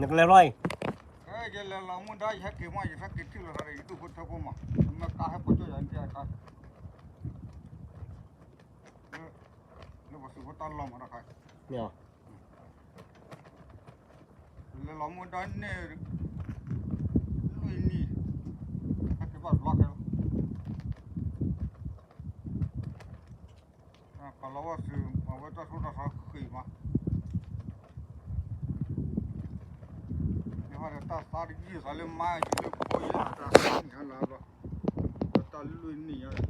နကလဲၤလီၤအံၤ, ယလဲၤလီၤမူဒါ ယဟဲက့ၤမး ယဟဲက့ၤထံၣ်လီၤ ယဒူၣ်ဖိထၢဖိမး, မ့ၢ်ကါဟဲပိာ်ကၠီယၤနကါ, လၢပှၤသုးဖိတၢ်လီၢ်မးတခါ, မ့ၢ် လဲၤလီၤမူဒါန့ၣ် လွံၢ်နံၣ်, ဟဲက့ၤဘၣ်ဘျီခဲလၢာ်, ကလီၤဝဲသုး အဝဲတၢ်ဆိၣ်တၢ်ဆီဃံးမး, ယဟဲဒီးတၢ်သါတယုၢ်သးလၢမါယလၢဖိယဲၢ်တၢ်သါနံၣ်ဟဲလီၤဘျီ, တၢ်လွံၢ်နံၣ်ညါ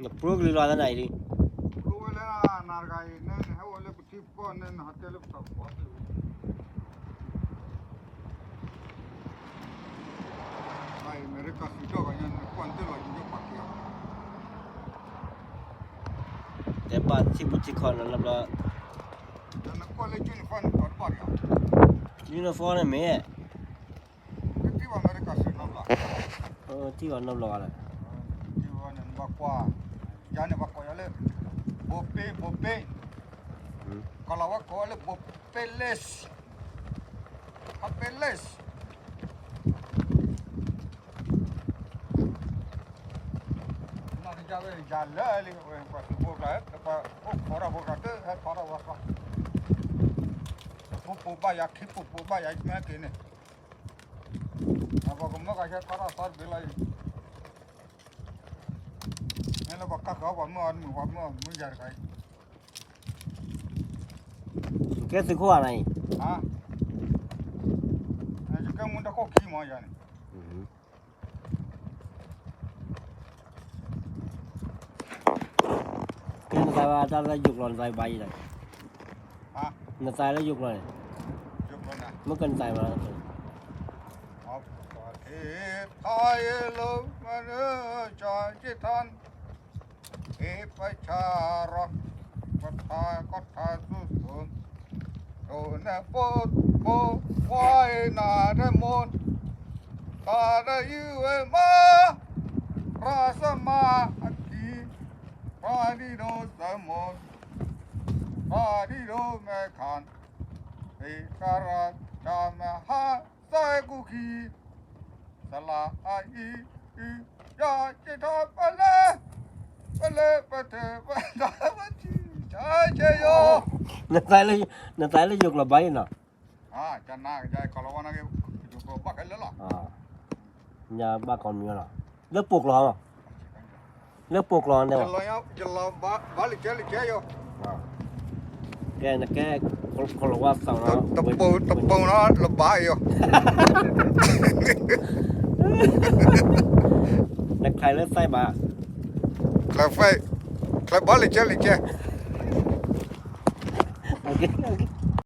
နပြိကလုာ်လီၤသနၤအံၤလံ, ပြိဝဲလၢနၤတဂၤအံၤ နဟဲအိၣ်လၢပထံပကီၢ်န့ၣ် နဟးတဲလၢပသးပှၢ်သ့ၣ်, အမဲရကၤသုးဒီဂၤညါ နကွၢ်နတၢ်လီၤယိယိပာ်က့ၤအီၤ, တဲဘၣ်ထံပူၤထံခီနၤလၢဘျီ, နကွၢ်လၢ uniform နကွၢ်တဘၣ်ဒံး, uniform န့ၣ်မ့ၢ် ထံၣ်ဘၣ်နီတဘျီဘၣ်ဒီး, ထံၣ်ဘၣ်နီတဘျီဘၣ်ဒီး, ထံၣ်ဘၣ်န့ၣ်ဘၣ်ကွၢ်, ယၤန့ၣ်ဘၣ်ကိးယၤလၢ ဘိပ့ ဘိပ့, ကီၢ်လီၤဝဲကိးဝဲလၢ ဘိပ့ lace, ဘိပ့ lace နီၢ်တယါဝဲယၤလၢာ်လံ ပှၤသုးဖိကျါ ပှၤအိၣ်ခိးတၢ်ဖိကျါ တဟဲထီၣ်ထီၣ်ဝဲသီ, တပူၤပူၤဘၣ်ယၤ ခံပူၤပူၤဘၣ်ယၤ မ့ၢ်ဟဲက့ၤန့ၣ်, ပှၤကမၢကၤဟဲထီၣ်ထီၣ်သီတဘ့ၣ်လီၤအံၤ, မ့ၢ်လၢပှၤကၢ်ဃီၤပှၤမၢအီၤတမုာ် ပှၤမၢအီၤမုာ်ယၤတဂၤအံၤ, ကဲသုးခိၣ်ဧါနၤအံၤ, ယကဲမူဒါခိၣ်ခံမးယၤန့ၣ် ကဲနသးဝဲတၢ်လၢယိၤကျိာ် နသးဘါယံၤဒီး, နသးလၢယိၤကျိာ်န့ၣ်, မ့ၢ်ကနသးဘၣ်, ထါယလၢမနုၤကၠီက့ထါ, ဟ့ၣ်ပဆၣ်ရီ, ပထါကီၢ်ထါသူၣ်သူၣ်, ဒိၣ်န့ၣ်ပိာ်ပိာ်, ပှၤအံၤနၤဒဲးမူ, တၢ်ဒဲးယုၢ်ဝဲမး, ရၢစမါအခံ, ပှၤဒံဒိၣ်စဲမိၢ်, ပှၤဒံဒိၣ်မဲခၣ်, ဟ့ၣ်ကရၢတၢ်မဟါ, စဲကူခံ, စလါအအံၤ, ယက့ၤထီၣ်ပလဲ, ပလဲပတဲပတၢ်ပထံၣ်, ဆါဆဲယိၤ, နသးလၢယိၤကျိာ်ဘါယံၤနီၤ, ကနါကယါကီၢ်လီၤဝါနာ်က့, ယိၤကျိာ်ဘၣ်ခဲလၢာ်လီၤ, ညါဘၣ်ကီၢ်မံၤလီၤ, လၢပိာ်ကျိာ်, လၢပိာ်ကျိာ်န့ၣ်, ယလီၤဘၣ်လၢကဲလၢကဲယိၤ, ကဲနကဲ, ကီၢ်လီၤဝါသးနီၤ, တပိာ်နီၤလၢဘၣ်ယိၤ, နချဲလၢသးဘၣ်, ချဲဘၣ်လၢကဲလၢကဲ, ကဲ